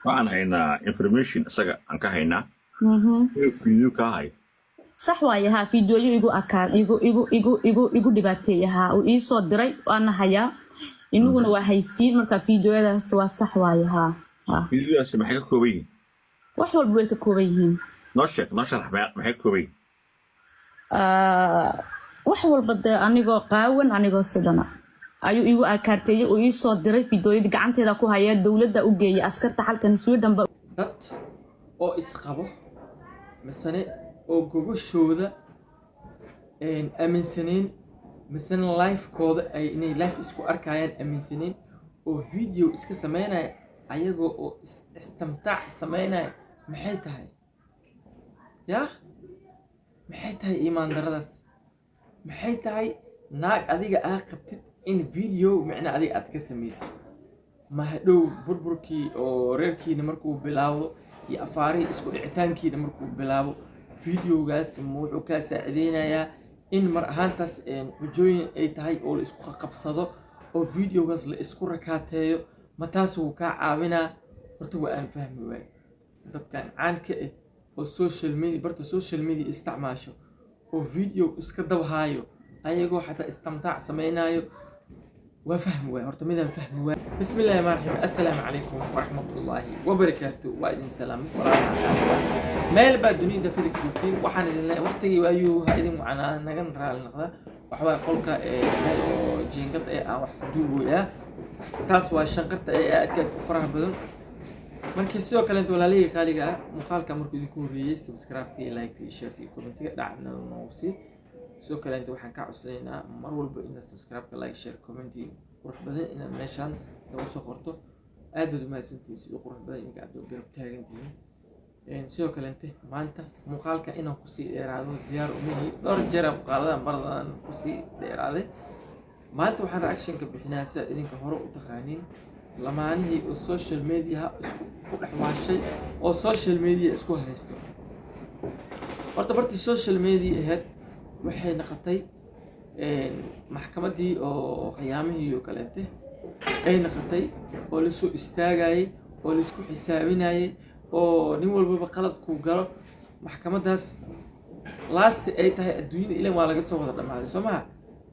Waxaan haynaa information isaga aan ka haynaa inuu video kaa hayo. Sax waaye, haa, fiidiyooyo igu akaan igu dhibaateeyay, haa, uu ii soo diray, waana hayaa, inaguna waa haysiin. Marka fiidiyooyadaas waa sax waaye, haa haa. Videodaasi maxay ka kooban yihiin? Wax walba way ka kooban yihiin. Noo sheeg, noo sharax, maxay ka kooban yihiin? Ah, wax walba dee, anigoo qaawan, anigoo sidana ayuu igu akaarteeyey, uu ii soo diray fiidiyooyadii, gacanteeda ku haya, dowladda u geeyay, askarta halkan Sweden ba. Dad oo isqabo misane oo gogashooda aaminsaneyn, misane lifekooda ay inay life isku arkayaan aaminsaneyn, oo video iska sameynaya ayagoo oo istimtaac sameynaya, maxay tahay? Yah, maxay tahay iimaan daradaas? Maxay tahay naag adiga aa qabtid in video micna adiga aad ka samaysid? Ma hadhow burburkii oo reerkiina markuu bilaabo iyo afaarihii isku dhicitaankiina markuu bilaabo, videogaas ma wuxuu kaa saacideynayaa in mar ahaantaas xujooyin ay tahay oo la isku qabsado oo videogaas la isku rakaateeyo? Ma taas wuu kaa caawinaa? Horta waa aan fahmi waay dadkan caanka ah oo social media, barta social media isticmaasho, oo video iska dabhaayo ayagoo xataa istimtaac sameynaayo. Waa fahmi waay horta, midaan fahmi waay. Bismi illahi rahmaan raxiim. Assalaamu calaykum waraxmatullaahi wabarakaatu. Waa idin salaamay, walaalaha meel baa dunida fidika joogtiin. Waxaan idin leeyahay waqtigii waayuu ha idin wacanaa, nagan raali noqda. Waxawaaye qolka meel oo jiingad ee aan wax ku duuboyaa, saas waa shanqarta ee aadka aadka u faraha badan. Marka sidoo kaleeto, walaalihii qaaliga ah, muuqaalka markuu idinku horreeyey, subscribe-tii, like-tii, share-tii, comment-iga dhacna noogu sii. Sidoo kaleeto waxaan ka codsanaynaa mar walba inaad subscribe-ka, like, share, comment-i qurux badan inaad meeshaan nagu soo qorto. Aad baad umahadsantihiin sidoo qurux badan idinka aad oo garab taagantihiin. Sidoo kaleente maanta muuqaalka inaan kusii dheeraado diyaar umihi. Dhowr jeera muuqaaladan baradan kusii dheeraaday. Maanta waxaan reaction ka bixinaa, sidaad idinka hore u taqaaniin, lamaanihii oo social mediaha isku ku dhex waashay oo social media isku haysto. Horta bartii social media ahayd waxay noqotay maxkamaddii oo khiyaamihii oo kaleete ay noqotay, oo lasoo istaagayay oo laisku xisaabinayay, oo nin walbaba qaladkuu galo maxkamaddaas laasti ay tahay adduunyada. Ilan waa laga soo wada dhamaaday, soo maha?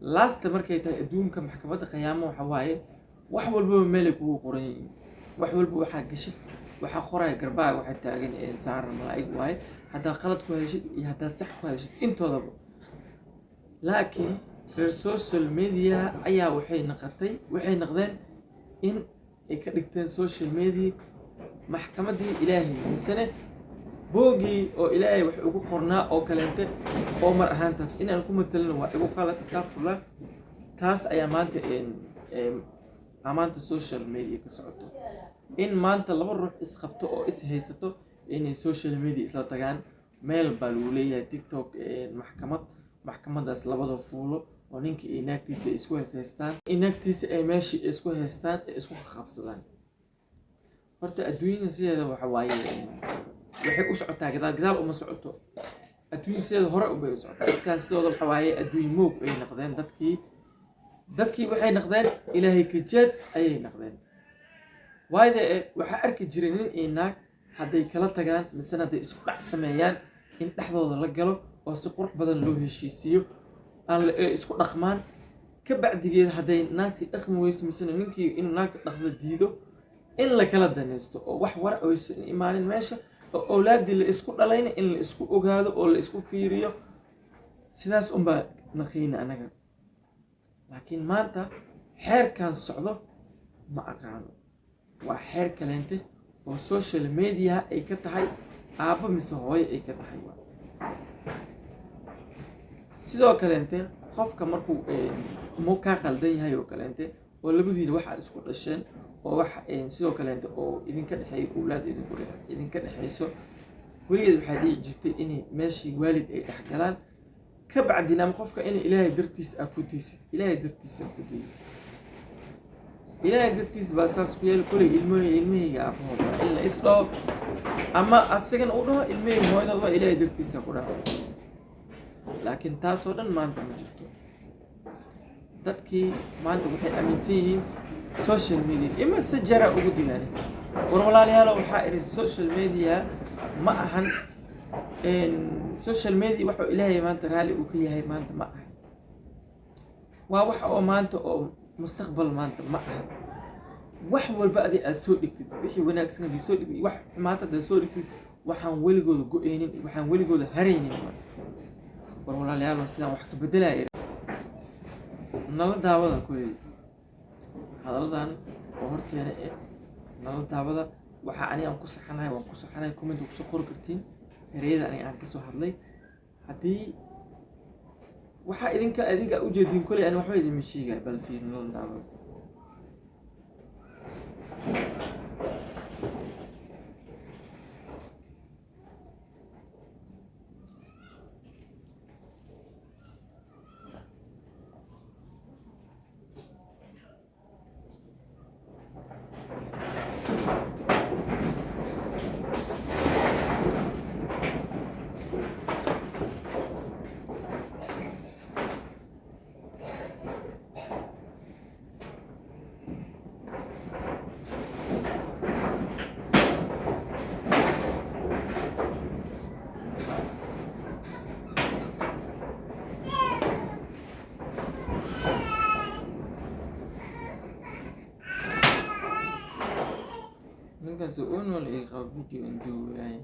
Laasta markay tahay adduunka maxkamadda khiyaamo, waxa waaye wax walbaba meelay kugu qoran yihiin. Wax walba waxaa gashid, waxaa qoraya garbaaga, waxaa taagan ee saaran malaa'ig waaye, haddaad qalad ku heshid iyo haddaad sax ku heshid intoodaba. Laakiin reer social media ayaa waxay noqotay, waxay noqdeen in ay ka dhigteen social media maxkamaddii Ilaahay, misene boogii oo Ilaahay wax ugu qornaa oo kaleente, oo mar ahaantaas inaan ku matalino waa igu qalad, astaghfirullah. Taas ayaa maanta maanta social media ka socoto, in maanta laba ruux isqabto oo is haysato inay social media isla tagaan. Meel baa lagu leeyahay TikTok maxkamad, maxkamadaas labada fuulo oo ninka iyo naagtiisa ay isku haystaan, naagtiisa ay meeshii isku haystaan ay isku qabsadaan. Horta adduunyada sideeda waxa waaye waxay u socotaa gadaal, gadaal uma socoto. Adduunya sideeda hore ubay u socotaa. Dadkan sidooda waxa waaye adduunye moog ay noqdeen. Dadkii waxay noqdeen Ilaahay kajeed ayay noqdeen. Waayda e waxaa arki jiray nin iyo naag hadday kala tagaan misena hadday isku dhac sameeyaan, in dhexdooda la galo oo si qurux badan loo heshiisiiyo, aan isku dhaqmaan. Ka bacdigeed hadday naagtii dhaqmi weyso misena ninkii inuu naagta dhaqdo diido, in la kala danaysto oo wax war aysan imaanin meesha, oo awlaaddii la isku dhalayna in la isku ogaado oo la isku fiiriyo. Sidaas unbaa naqiina anaga. Laakiin maanta xeerkan socdo ma aqaano, waa xeer kaleente oo social media ay ka tahay aabbo mise hooyo ay ka tahay. Sidoo kaleente qofka markuu mu kaa qaldan yahay oo kaleente, oo labadiina waxaad isku dhasheen oo wax sidoo kaleente oo idinka dhexeeyo, owlaad idinka dhexeyso, weligeed waxaa dhici jirtay inay meeshii waalid ay dhexgalaan. Ka bacdina ama qofka inay Ilaahay dartiis aa ku daysid, Ilaahay dartiis aa ku daysid, Ilaahay dartiis baa saas ku yeel. Kuley ilmahayga aabahooda in la is dhaho ama asagana uu dhaho ilmahayga hooyadood waa Ilaahay dartiisa ku dhaho. Laakiin taasoo dhan maanta ma jirto. Dadkii maanta waxay aaminsan yihiin social media. Imise jara ugu digaanay War walaalayaalo, waxaa idhi social media ma ahan social media. Waxuu Ilaahay maanta raalli uu ka yahay maanta ma ahan. Waa wax oo maanta oo mustaqbal maanta ma ahan. Wax walba adi aad soo dhigtid, wixii wanaagsan haddii soo dhigtid, wax xumaanta haddaad soo dhigtid, waxaan weligooda go-eynin, waxaan weligooda haraynin. War walaalayaal, sidaan wax ka bedelaya. Nala daawada kuley hadalladan oo horteena eh, nala daawada. Waxa aniga aan ku saxanahay waan ku saxanahay. Comment kusoo qori kartiin ereyada aniga aan kasoo hadlay. Haddii waxaa idinka adinka ujeedin koley, ani waxba idinma sheegaya. Bal fiir, nala daawada. Ninkaas oo nool ii qabo video intuu yahay.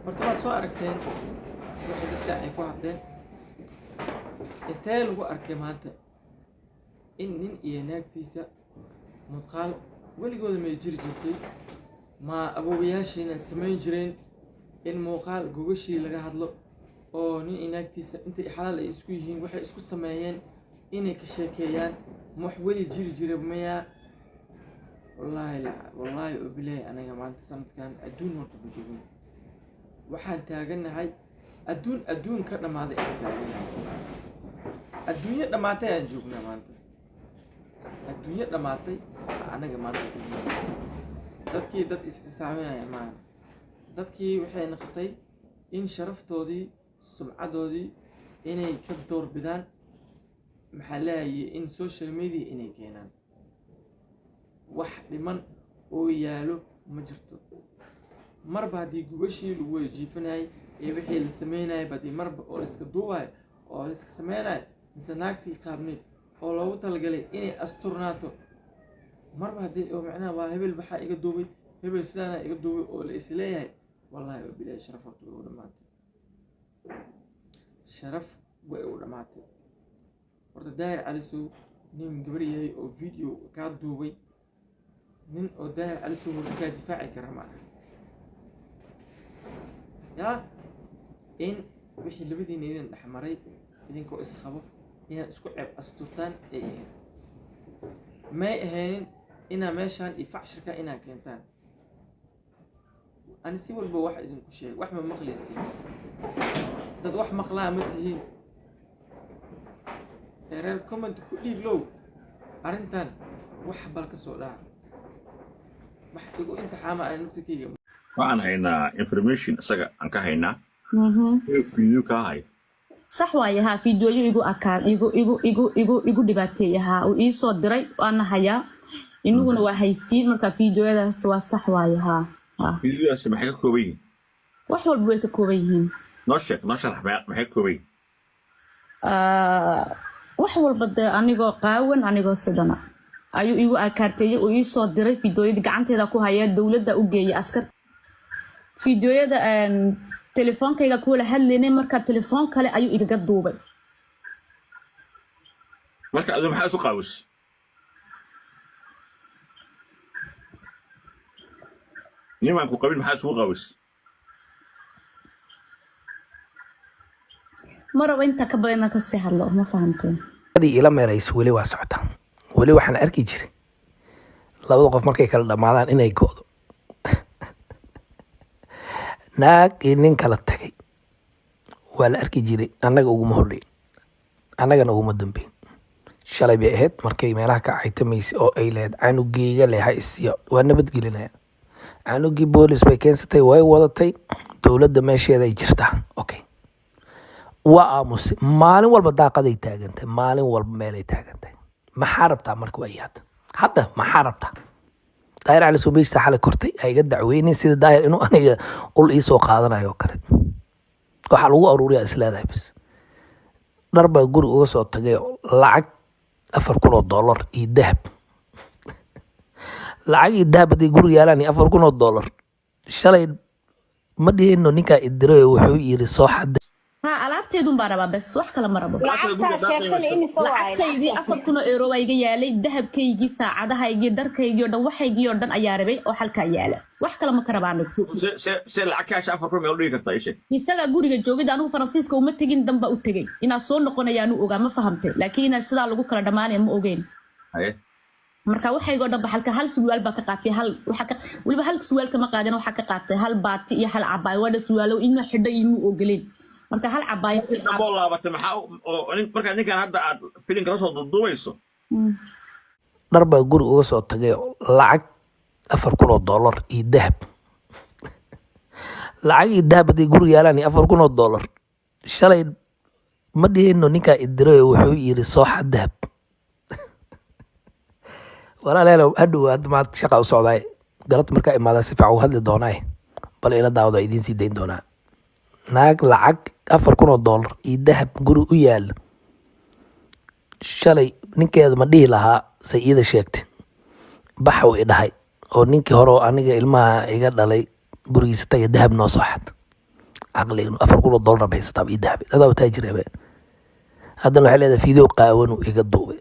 Horta waad soo aragteen waxay dadka ay ku hadleen. Intee lagu arkay maanta in nin iyo naagtiisa muuqaal? Weligooda may jiri jirtay? Ma awoowayaashiina samayn jireen in muuqaal gogashii laga hadlo oo nin iyo naagtiisa intay xalaal ay isku yihiin waxay isku sameeyeen inay ka sheekeeyaan? Ma wax weli jiri jira mayaa? Wallaahi la, wallaahi oo bilaahi, anaga maanta sanadkan adduun horta ku joogno. Waxaan taagannahay adduun, adduun ka dhammaaday aan taagannahay. Adduunyo dhammaatay aan joognaa maanta. Adduunyo dhammaatay anaga maanta joognaa. Dadkii dad is-xisaabinaya maaha. Dadkii waxay noqotay in sharaftoodii, sumcadoodii inay ka doorbidaan, maxaa leeyahay, in social media inay keenaan. Wax dhiman oo yaalo ma jirto. Marba haddii gogashii lagu wada jiifanayay ee wixii la sameynayay, haddii marba oo la iska duubayo oo la iska sameynayo, mise naagtii qaabneyd oo loogu talagalay inay asturnaato, marba haddii oo macnaha waa hebel waxaa iga duubay, hebel sidaana iga duubay oo la is leeyahay, wallahi oo bilaahi, sharaf horta way u dhamaatay. Sharaf way u dhamaatay. Horta Daahir Calisow nin gabar yahay oo video kaa duubay, nin oo Daahir Calisow horta kaa difaaci kara ma aha. Yaa in wixii labadiina idin dhexmaray idinkoo isqabo inaad isku ceeb asturtaan ay ahayd. May ahaynin inaa meeshaan iyo facshirka inaa keentaan. Ani si walba wax idinku sheegay, wax ma maqlaysiin. Dad wax maqlaa ma tihiin. Reer comment ku dhiiblow, arrintan wax bal ka soo dhaca, wax igu imtixaama ani naftirkeyga. Waxaan haynaa information isaga aan ka haynaa inuu video kaa hayo. Sax waaye, haa. Fiidiyooyo igu akaan igu igu igu igu igu dhibaateeyay, haa, uu ii soo diray waana hayaa, inaguna waa haysiin. Marka fiidiyooyadaas waa sax waaye, haa haa. Videodaasi maxay ka kooban yihiin? Wax walba way ka kooban yihiin. Noo sheeg, noo sharax, maxay ka kooban yihiin? Ah, wax walba dee anigoo qaawan, anigoo sidana ayuu igu akaarteeyey uu ii soo diray. Fiidiyooyada gacanteeda ku haya, dowladda u geeyay askarta. Fiidiyooyada telefoonkayga kuwala hadlaynay, marka telefoon kale ayuu igaga duubay. Marka adigu maxaa isu qaawis? Nimaan ku qabin maxaa isugu qaawis? Ma rabo intaa ka badan inaan kasii hadlo, ma fahamteen? Ila meerayso weli waa socotaa. Weli waxaan arki jiray labada qof markay kala dhammaadaan inay go'do. Naag iyo nin kala tagay waa la arki jiray, annaga uguma horreyn, annagana uguma dambeyn. Shalay bay ahayd markay meelaha ka caytamaysay oo ay lahayd canugeyga leh ha isiyo, waa nabadgelinaya. Canugii boolis bay keensatay, way wadatay, dowladda meesheeda ay jirtaa. Okay, waa aamusay. Maalin walba daaqaday taagantahay, maalin walba meelay taagantahay. Maxaa rabtaa marka? Waa hadda hadda maxaa rabtaa? Daahir Cali Suubeysta xalay kortay ha iga dacweynin, sida Daahir inuu aniga ul iisoo qaadanayo oo kale. Waxaa lagu aruuriyaa isleedahay bis dhar baa guri uga soo tagay oo lacag $4,000 iyo dahab. Lacag iyo dahab hadday guri yaalaan iyo $4,000, shalay ma dhihino ninkaa idiray wuxuu yiri soo xaday. Ha, alaabteedun baa rabaa bes, wax kale ma rabo. Lacagtaa sheegtana imise waaye? Lacagtaydii €4,000 baa iga yaalay, dahabkaygii, saacadahaygii, dharkaygii oo dhan, waxaygii oo dhan ayaa rabay oo halkaa yaala. Wax kale ma ka rabaa anigu. Se lacag kaash 4,000 meel dhigi kartaa? Ii sheeg. Isagaa guriga joogid, anigu Faransiiska uma tegin, danba u tegey inaa soo noqonayaanu ogaa, ma fahamtay? Laakiin inaa sidaa lagu kala dhammaanaya ma ogeyn. Haye. Marka waxaygoo dhan ba halka hal surwaal baa ka qaatay, hal waxa ka weliba hal surwaal kama qaadin, waxaa ka qaatay hal baati iyo hal cabaay. Waa surwaalo inuu xidho iyo muu ogoleyn. Marka hal cabaay. Damboo laabatay maxaa oo markaa ninkan hadda aad filinka la soo duuduubayso? Dhar baa guri uga soo tagay oo lacag $4,000 iyo dahab. Lacag iyo dahab hadday guri yaalaan iyo $4,000, shalay ma dhihino ninkaa idiray wuxuu yiri soo xad dahab. Walaalayaal, hadhow hadda maanta shaqa u socdaay, galabta markaa imaada si fiican u hadli doonaaye, bal ila daawada, idiin sii dayn doonaa. Naag lacag $4,000 iyo dahab guri u yaala shalay ninkeeda ma dhihi lahaa say iida sheegtay baxaw i dhahay oo ninkii hore oo aniga ilmaha iga dhalay gurigiisa taga dahab noo soo xad? Caqli $4,000 ba haysataa ii dahab, adaa taajir abe. Haddana waxay leedahay video qaawan uu iga duubay.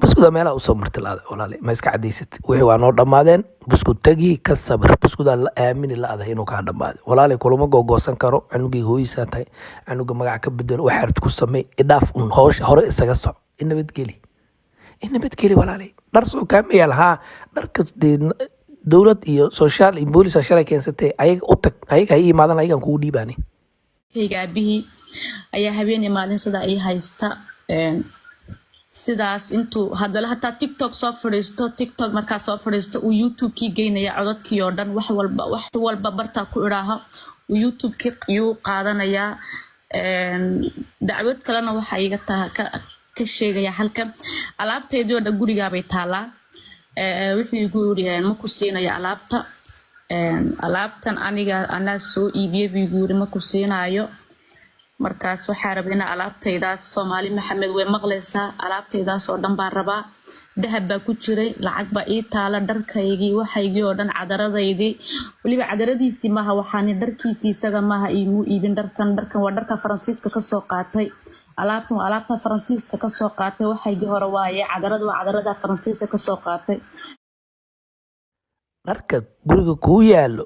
Buskuda meelaha usoo martay laada. Walaale, ma iska cadaysat? Wixii waa noo dhammaadeen. Buskud tagi ka sabir, buskudaa la aamini la adag inuu kaa dhammaaday. Walaale, kulama googoosan karo, canugii hooyisaa tahay. Canuga magaca ka bedelo, waxa rabti ku samey, idhaaf un, howsha hore isaga soco, i nabadgeli, i nabadgeli. Walaale, dhar soo kaama yaal haa. Dharka dee dowlad iyo social iyo boolisa shalay keensatay, ayaga u tag, ayaga ha ii imaadan, ayagaan kugu dhiibaani. Kayga aabihii ayaa habeen iyo maalin sidaa ii haysta. Sidaas intuu haddana hataa TikTok soo fadhiisto, TikTok markaa soo fadhiisto uu YouTube-kii geynaya codadkii oo dhan, wax walba, wax walba bartaa ku idhaaha uu YouTube-kii yuu qaadanayaa. Dacwad kalena waxaa iga taha ka sheegaya halkan, alaabteedii oo dhan gurigaabay taalaa. Wuxuu igu yiri ma ku siinaya alaabta. Alaabtan aniga anaa soo iibiyey buu igu yiri, ma ku siinaayo. Markaas waxaa rabay inaa alaabtaydaas, Soomaali Maxamed way maqlaysaa, alaabtaydaas oo dhan baan rabaa. Dahab baa ku jiray, lacag baa ii taala, dharkaygii, waxaygii oo dhan, cadaradaydii. Weliba cadaradiisii maaha waxaani, dharkiisii isaga maaha, iimuu iibin dharkan. Dharkan waa dharka Faransiiska kasoo qaatay, alaabtan waa alaabta Faransiiska kasoo qaatay, waxaygii hore waaye. Cadarada waa cadarada Faransiiska kasoo qaatay. Dharka guriga kuu yaalo,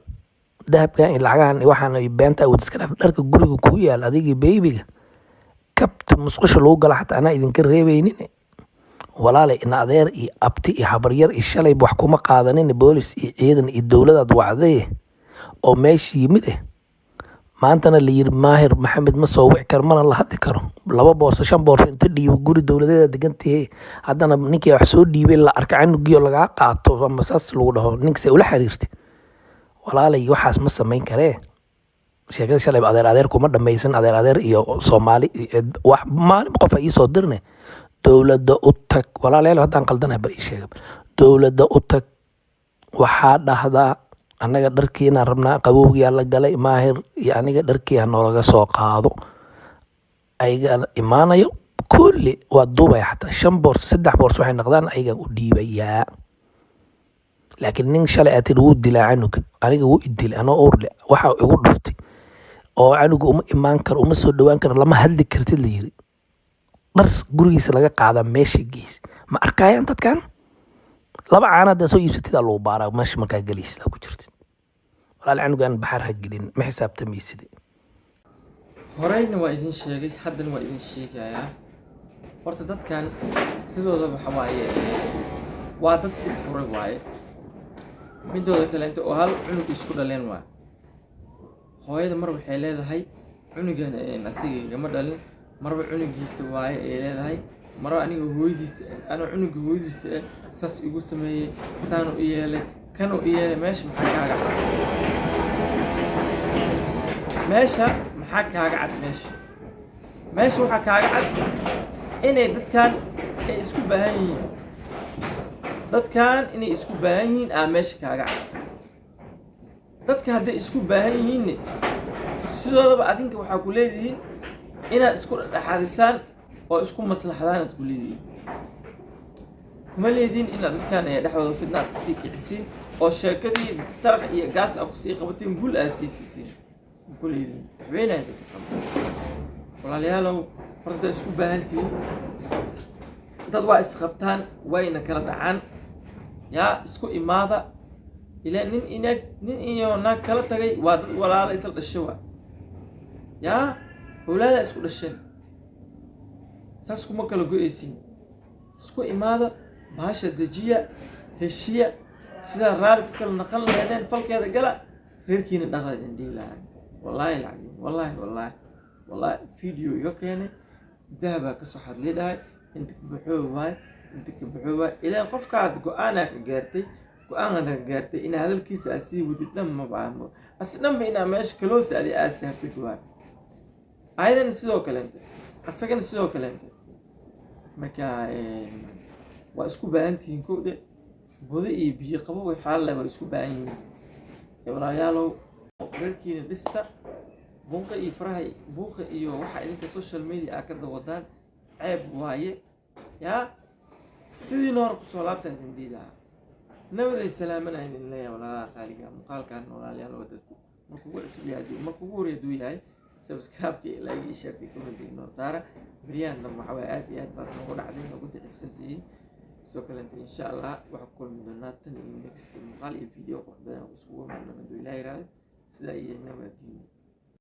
dahabkan iyo lacagahan iyo waxaan iyo beenta awood iska dhaaf. Dharka guriga kuu yaalo, adigii baby-ga, kabta musqusha lagu gala xataa anaa idinka reebeynin. Walaalay, ina adeer iyo abti iyo habaryar iyo shalayba wax kuma qaadanin. Boolis iyo ciidan iyo dowladaad wacday oo meesha yimid maantana la yiri Maahir Maxamed ma soo wici karo mana la hadli karo. Laba boorso, shan boorso inta dhiibo, guri dowladeeda degantihe, haddana ninkii wax soo dhiibay la arka, canugii oo lagaa qaato ama saas lagu dhaho, ninkas ula xiriirtay. Walaalay, waxaas ma samayn karee. Sheekada shalay adeer adeer kuma dhamaysan, adeer adeer iyo Soomaali wax maalin qof ha iisoo dirne. Dowladda u tag, walaalayaal. Haddaan qaldanahay bal ii sheega. Dowladda u tag, waxaa dhahdaa annaga dharkiinaan rabnaa, qabowgiyaa la galay, Maahir iyo aniga dharkii ha noolaga soo qaado. Ayaga imaanayo kulli waa duubaya, xataa shan boorso, saddex boorso waxay noqdaan ayagaan u dhiibayaa. Laakiin nin shalay aad tiri wuu dilaa canuga, aniga wuu idilay anoo uurle, waxa igu dhuftay oo canuga uma imaan karo, uma soo dhawaan karo, lama hadli kartid la yiri. Dhar gurigiisa laga qaadaa meesha geys, ma arkayaan dadkan? Laba caana haddaa soo iibsatid aa lagu baaraa meesha markaa gelaysid aa ku jirtid. Walaal, canugan baxar ha gelin, ma xisaabtamaysid. Horeyna waa idin sheegay, haddana waa idin sheegayaa. Horta dadkan sidooda waxa waaye, waa dad isfuray waaye. Midooda kaleente oo hal cunug isku dhaleen waay. Hooyada mar waxay leedahay cunugan asiga igama dhalin, marba cunugiisa waaye ay leedahay, marba aniga hooyadiisa, ana cunuga hooyadiisa eh saas igu sameeyey, saanu u yeelay, kanu u yeelay. Meesha maxaa kaaga cad? Meesha maxaa kaaga cad? Meesha waxaa kaaga cad inay dadkan ay isku baahan yihiin. Dadkan inay isku baahan yihiin aa meesha kaaga cad. Dadka hadday isku baahan yihiinne, sidoodaba adinka waxaa ku leedihiin inaad isku dhexdhexaadisaan oo isku maslaxdaan aad ku leedihiin. Kuma leedihiin inaad dadkan ee dhexdooda fidna aad kasii kicisiin oo sheekadii taraq iyo gaas aad kusii qabateen, gul aad sii siisiin ku leedihiin. Waxweynaya dadka qaba. Walaalayaalow, horta isku baahan tihiin. Dad waa isqabtaan, wayna kala dhacaan. Yaa isku imaada ilaa nin inaag, nin iyo naag kala tagay waa dad walaala isla dhashay waa yaa owlaada isku dhasheen, saas kuma kala go-aysiin. Isku imaada, bahasha dejiya, heshiya, sidaa raali ku kala naqan laheedeen falkeeda gala, reerkiina dhaqda idin dhihi lahaa. Wallaahi alcadiim, wallaahi, wallaahi, wallaahi, video iga keenay dahabaa kasoo xadlii dhahay, inta ka baxoo waay, inta ka baxoo waay. Ilaan qofkaad go-aanaa ka gaartay, go-aanka ka gaartay inaa hadalkiisa aad sii wadid dhan maba asi dhanba inaa meesha kaloosa adi aad saartid waay. Ayadana sidoo kaleente, asagana sidoo kaleente. Marka waa isku baahan tihiin. Kowdhe budo iyo biyo qabo waxaa le waa isku baahan yihiin. Walaalayaalow, reerkiina dhista. Buuqa iyo faraha buuqa iyo waxa idinka social media aa ka dawadaan ceeb waaye. Yaa sidiina hore kusoo laabtaa idin dhihi lahaa. Nabaday salaamana idin leeyahay, walaalaha qaaliga. Muuqaalkan, walaalayaal, waa dadku markugu cusub yahay, markugu horey hadduu yahay, subscribe-ka, like iyo share comment inoo saara. Beryahan dambe waxa waaye aad iyo aad baad noogu dhacday, noogu daciifsan tihiin. Sidoo kalenta, insha Allah, waxaan ku kulmi doonaa tan iyo next muuqaal iyo video qurux badan oo isugu imaan doona, hadduu Ilaah yiraahdo. Sidaa iyo nabadiin.